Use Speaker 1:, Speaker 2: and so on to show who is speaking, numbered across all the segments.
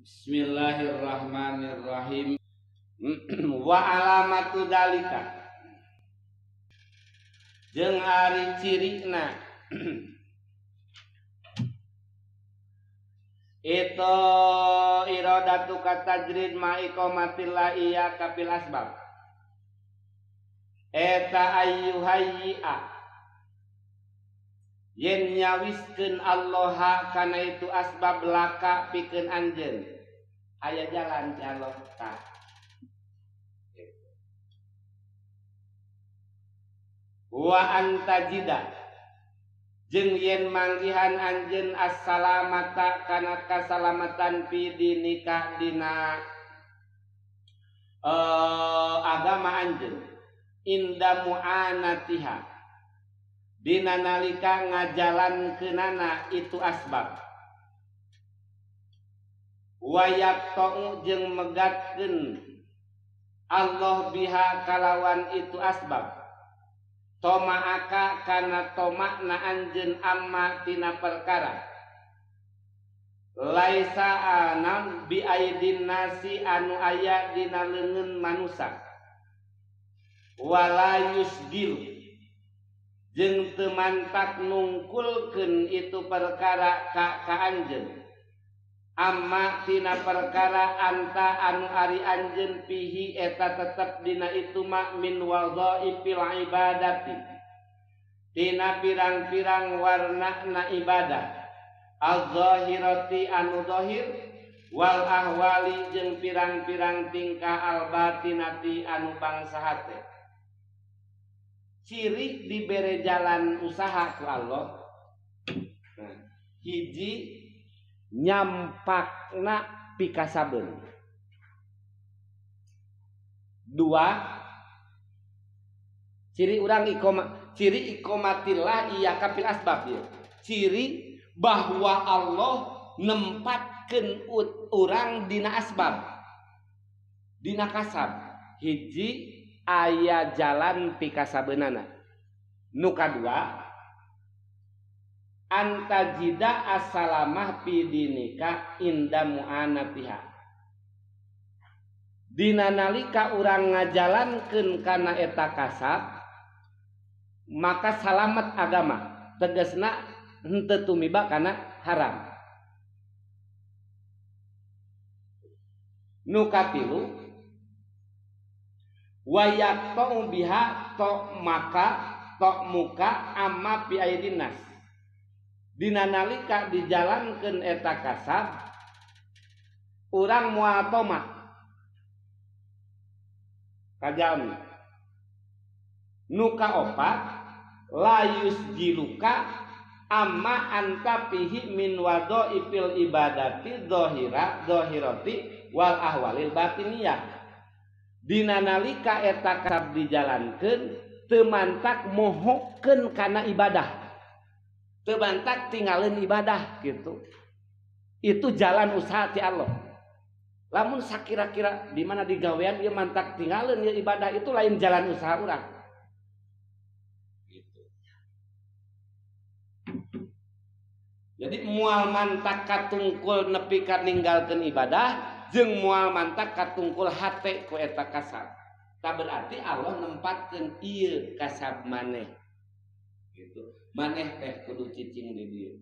Speaker 1: Bismillahirrahmanirrahim. Wa alamatu dalika jeung ari cirina itu iradatu katajrid ma iqamatillah iya kapil asbab eta ayyuhayya yen nyawiskeun Allah kana itu asbab laka pikeun anjeun aya jalan ti Allah ta. Wa antajida jeung yen manggihan anjeun assalamata kana kasalamatan fi dinika dina agama anjeun inda mu'anatiha dina nalika ngajalankeunana itu asbab wa yaqta'u jeung megatkeun Allah biha kalawan itu asbab tomaaka kana tomakna anjeun amma tina perkara laisa anam bi aidin nasi anu aya dina leungeun manusa wala yusgil jeung teu mantak nungkulkeun itu perkara ka anjeun amma tina perkara anta anu ari anjeun pihi eta tetep dina itu ma min wadhaifil ibadati tina pirang-pirang warna na ibadah az-zahirati anu zahir wal ahwali jeung pirang-pirang tingkah al-batinati anu bangsa hate. Ciri dibere jalan usaha ku Allah. Nah, hiji nyampakna pikasabeun. Dua, ciri urang ikoma, ciri ikomatillah iya kapil asbab ya. Ciri bahwa Allah nempatkeun urang dina asbab, dina kasab. Hiji aya jalan pikasabeunana. Nu kadua, antajida assalamah fi dinika inda mu'anatiha. Dina nalika urang ngajalankeun kana eta kasab, maka salamet agama. Tegasna henteu tumiba kana haram. Nu katilu, wa yaqta'u biha to maka to muka amma bi aidin nas. Dina nalika dijalankeun eta kasab, urang moal tomak kajalmi. Nu kaopat, la yusjiluka amma anta fihi min wadhaifil ibadati dhahira dhahirati wal ahwalil batiniyah. Dina nalika eta kasab dijalankeun teu mantak mohokeun kana ibadah, teu mantak tinggalin ibadah gitu. Itu jalan usaha ti Allah. Lamun sakira-kira di mana digawean ieu mantak tinggalin ieu ibadah, itu lain jalan usaha urang. Gitu. Jadi moal mantak katungkul nepi ka ninggalkeun ibadah jeung moal mantak katungkul hate ku eta kasab. Tak berarti Allah nempatkeun ieu kasab maneh. Gitu. Maneh teh kudu cicing di dieu.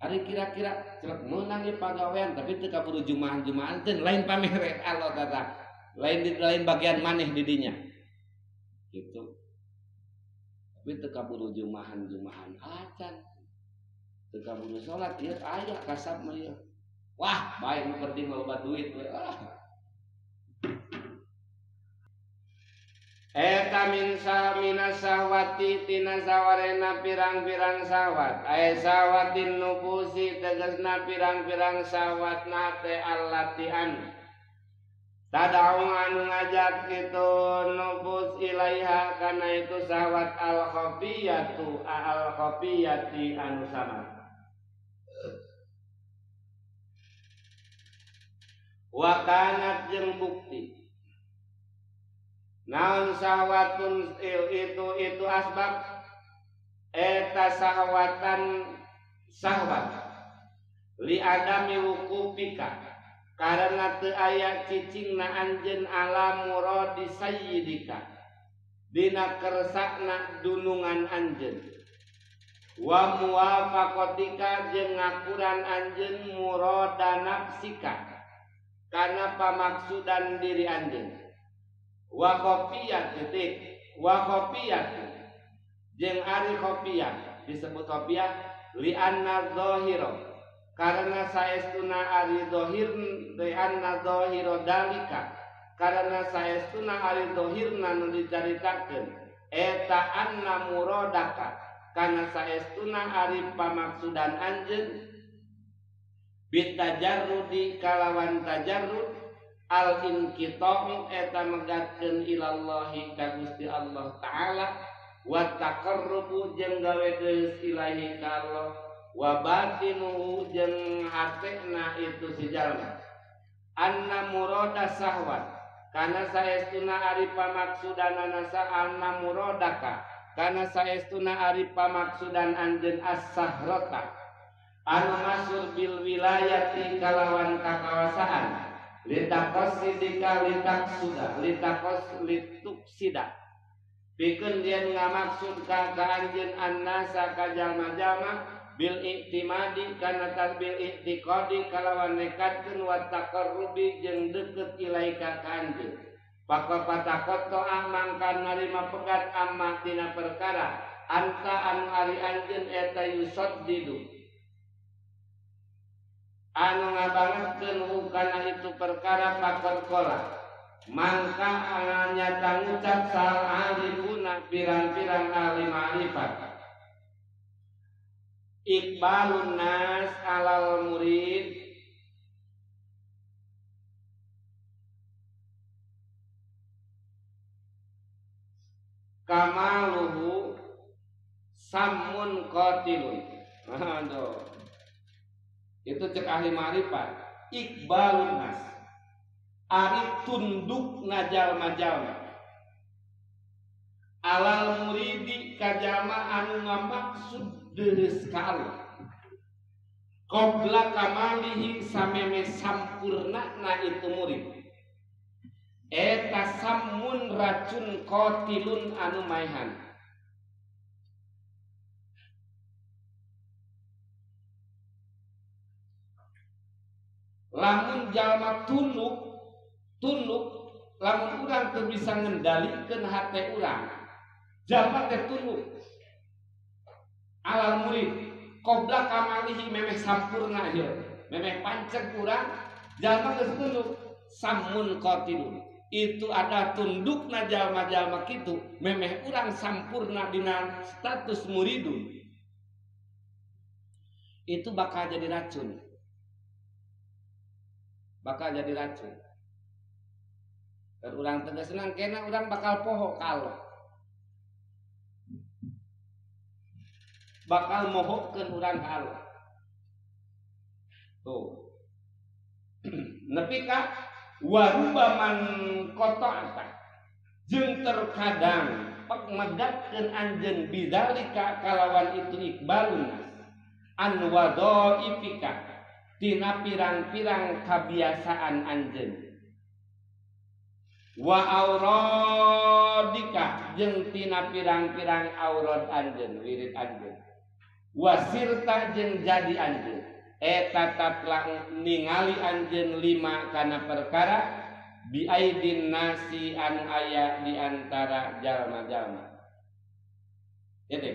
Speaker 1: Ari kira-kira celek meunang ieu pagawean tapi teu kaburu jumahan-jumahan teh lain pamere Allah tata. Lain bagian maneh di dinya. Gitu. Tapi teu kaburu jumahan-jumahan acan. Teu kaburu salat ieu aya kasab mah ieu. Wah, bae nu penting loba duit we. Ah. Eta min minas sahwati tina sawarena pirang-pirang sahwat. Ae sahwatin nufusi tegasna pirang-pirang sahwat na teh allatian. Tadau anu ngajak itu nufus ilaiha kana itu sahwat al khafiyatu al khafiyati anu sama. Wa kanat jeung bukti naon sahwatun itu asbab eta sahwatan sahwat li adami wukufika karena teu aya cicingna anjeun ala muradi sayyidika dina kersakna dunungan anjeun wa muwafaqatika jeung ngakuran anjeun murada nafsika kana pamaksudan diri anjeun wa khafiyat titik wa khafiyat jeung ari khafiyah disebut khafiyah li anna zahira karena saestuna ari zahir li anna zahira dalika karena saestuna ari zahirna nu dicaritakeun eta anna muradaka kana saestuna ari pamaksudan anjeun bitajarrudi kalawan tajarrud al inqita'u eta megatkeun ilallahi ka Gusti Allah taala wa taqarrubu jeung gawe geus ilahi ka Allah wa batinuhu jeung hatena itu si jalma anna murada sahwat kana saestuna ari pamaksudanana sa anna muradaka kana saestuna ari pamaksudan anjeun as-sahrata anu masur bil wilayati kalawan kakawasaan litaqasidika litaksuda litaqas lituksida pikeun yen ngamaksud ka anjeun annasa ka jalma-jalma bil iktimadi kana bil iktiqadi kalawan nekatkeun wa taqarrubi jeung deukeut ilaika ka anjeun pakopatakota mangkan narima pegat amma tina perkara anta anu ari anjeun eta yusaddidu anu ngabangetkeun kana itu perkara pakot kola mangka nyata ngucap sal arifuna pirang-pirang ahli ma'rifat iqbalun nas alal murid kamaluhu sammun qatilun. Aduh. Itu cek ahli ma'rifat iqbalun nas ari tunduk jalma-jalma alal muridi ka jalma anu ngamaksud deus ka Allah qabla kamalihi sameme sampurnana itu murid eta sammun racun qatilun anu maehan lamun jalma tunduk lamun urang teu bisa ngendalikeun hate urang jalma teh tunduk alal murid qabla kamalihi memeh sampurna ieu memeh panceg urang jalma geus tunduk sammun qatilun itu ada tundukna jalma-jalma kitu memeh urang sampurna dina status muridun itu bakal jadi racun. Bakal jadi racun. Dan urang tegas senang kena urang bakal poho kalau bakal mohokeun urang ka Allah. Tuh. Nepi ka warubaman qata'ata jeung terkadang pek megatkeun anjeun bidzalika kalawan itu iqbalun nas an wadhaifika tina pirang-pirang kabiasaan anjeun wa auradika jeung tina pirang-pirang aurad anjeun wirid anjeun wasirta jeung jadi anjeun eta tatlang ningali anjeun lima kana perkara biaidin nasi anu aya di antara jalma-jalma. Jadi